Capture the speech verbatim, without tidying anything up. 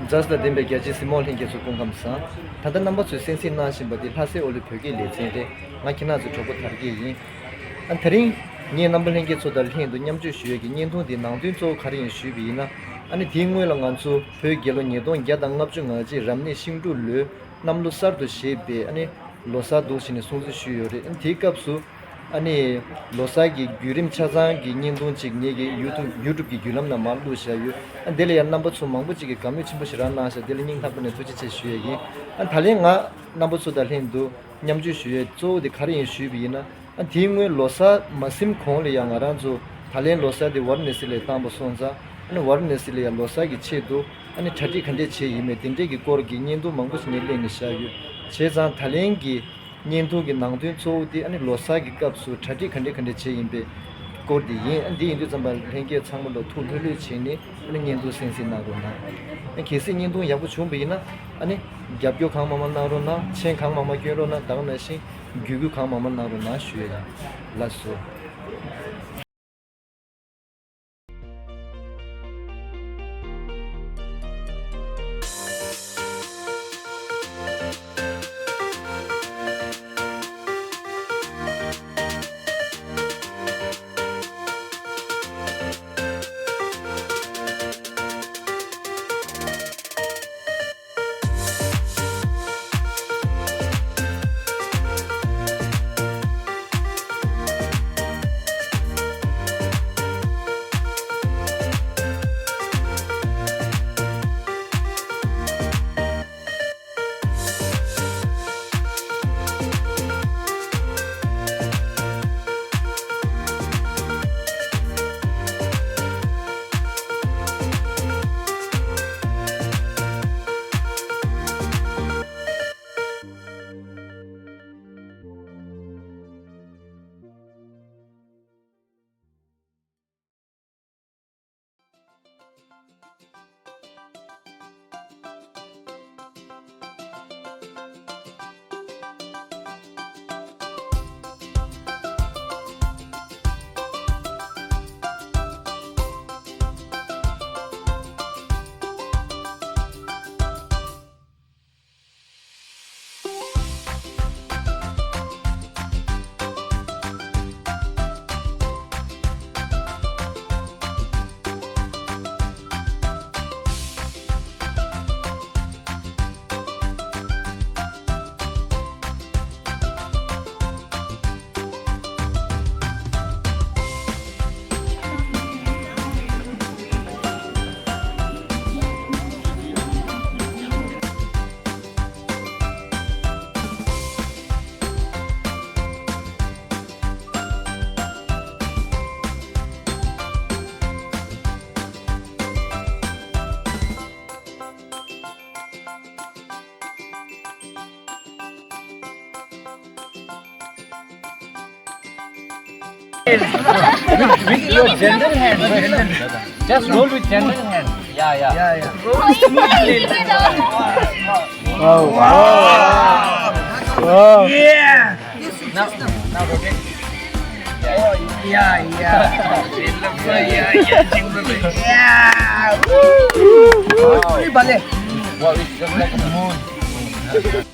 མཛའ་བརྩེ་དང་ལྡན་པའི་རྒྱ་ཆེའི་གཟིགས་མོ་བ་ལྷན་རྒྱས་ཚོ་སྐུ་ཁམས་བཟང་། ད་ལྟ་རྣམ་པ་ཚོས་གསན་གཟིགས་གནང་བཞིན་པ་འདི་ལྷ་སའི་ཨོ་ལི་བོད་སྐད་ལེ་ཚན་རེད། ང་ཁྱེད་རང་ཚོའི་གྲོགས་པོ་དར་རྒྱས་ཡིན། ཨ་དེ་རིང་ངས་རྣམ་པ་ལྷན་རྒྱས་ཚོ་དང་ལྷན་དུ་མཉམ་སྤྱོད་ཞུ་ཡས་ཀྱི་བརྙན་ཐུང་འདིའི་ནང་དོན་གཙོ་བོ་ག་རེ་ཡིན་ཞུས་པ་ཡིན་ན། ཨ་ནི་དེའི་སྔོན་ལ་ང་ཚོ་བོད་རྒྱལ་ལོ་ཉིས་སྟོང་བརྒྱ་དང་ལྔ་བཅུ་ང་གཅིག་རབ་གནས་ཤིང་འབྲུག་ལོའི་གནམ་ལོ་གསར་དུ་བཞད་པའི་ཨ་ནི་ལོ་གསར་འདུག་བྱས་ནས་སྲུང་བརྩི་ཞུས་ཡོད་རེད། ཨ་ནི་དེའི་སྐབས་སུ་ཨ་ནི་ལོ་གསར་གྱི་བརྒྱུད་རིམ་ཆ་ཚང་གི་བརྙན་ཐུང་ཅིག་ངེད་ཀྱི་ཡུ་ཊུབ་ཡུ་ཊུབ་ཀྱི་བརྒྱུད་ལམ་ནང་མར་བླུགས་བཞག་ཡོད། ཨ་འདི་ལ་ཡང་རྣམ་པ་ཚོ་མང་པོ་ཅིག་གིས་དགའ་མོས་ཆེན་པོ་ཞེ་དྲག་གནང་ཤག་འདི་ལ་སྙིང་ཐག་པ་ནས་ཐུགས་རྗེ་ཆེ་ཞུ་ཡས་ཡིན། ཨ་ད་ལན་ང་རྣམ་པ་ཚོ་དང་ལྷན་དུ་མཉམ་སྤྱོད་ཞུ་ཡས་གཙོ་བོ་དེ་ག་རེ་ཡིན་ཞུས་པ་ཡིན་ན། ཨ་དེའི་སྔོན་ལོ་གསར་མ་ཟིན་གོང་ལ་ཡང་ང་རང་ཚོ་ད་ལན་ལོ་གསར་དེ་ཝཱ་ར་ཎ་སི་ལ་བཏང་པ་སོང་ཙང་། ཨ་ནི་ཝཱ་ར་ཎ་སི་ལ་ཡང་ལོ་གསར་གྱི་ཆེད་དུ་ཨ་ནི་གྲ་སྒྲིག་ག་འདྲས་བྱས་ཡིན་མེད་དེ་འདྲས་ཀྱི་སྐོར་གྱི་བརྙན་ཐུང་མང་པོ་ཞིག་ངས་ལེན་ནས་བཞག་ཡོད། བྱས་ཙང་ད་ལན་གྱི་བརྙན་ཐུང་གི་ནང་དོན་གཙོ་བོ་དེ་ཨ་ནི་ལོ་གསར་གྱི་སྐབས་སུ་གྲ་སྒྲིག་ག་འདྲས་ག་འདྲས་བྱས་ཡིན་པའི་སྐོར་དེ་ཡིན། ཨ་འདི་ཡིན་དུས་ཙམ་པ་ལྷན་རྒྱས་ཚང་མ་ལ་ཐུགས་ལྷོད་ལྷོད་བྱས་ནས་ཨ་ནི་བརྙན་ཐུང་གསན་གཟིགས་གནང་རོགས་གནང་། ཨ་གལ་སྲིད་བརྙན་ཐུང་ཡག་པོ་བྱུང་པ་ཡིན་ན་ཨ་ནི་རྒྱབ་སྐྱོར་གང་མང་མང་གནང་རོགས་གནང་། མཆན་གང་མང་མང་སྐྱོན་རོགས་གནང་། ད་ག་ནང་བཞིན་བརྒྱུད་སྐུལ་གང་མང་མང་གནང་རོགས་གནང་ཞུ་ཡས་ཡིན། ལགས་སོ། With your gentle hand. Just roll with gentle hand. Yeah, yeah. Yeah, yeah. Roll smoothly. Wow. Wow. Wow. Yeah. Now, now rotate. Oh, yeah, yeah. It looks like, yeah, yeah, jingle bell. Yeah. Woo. Wow. Wow, it's just like a moon. Okay.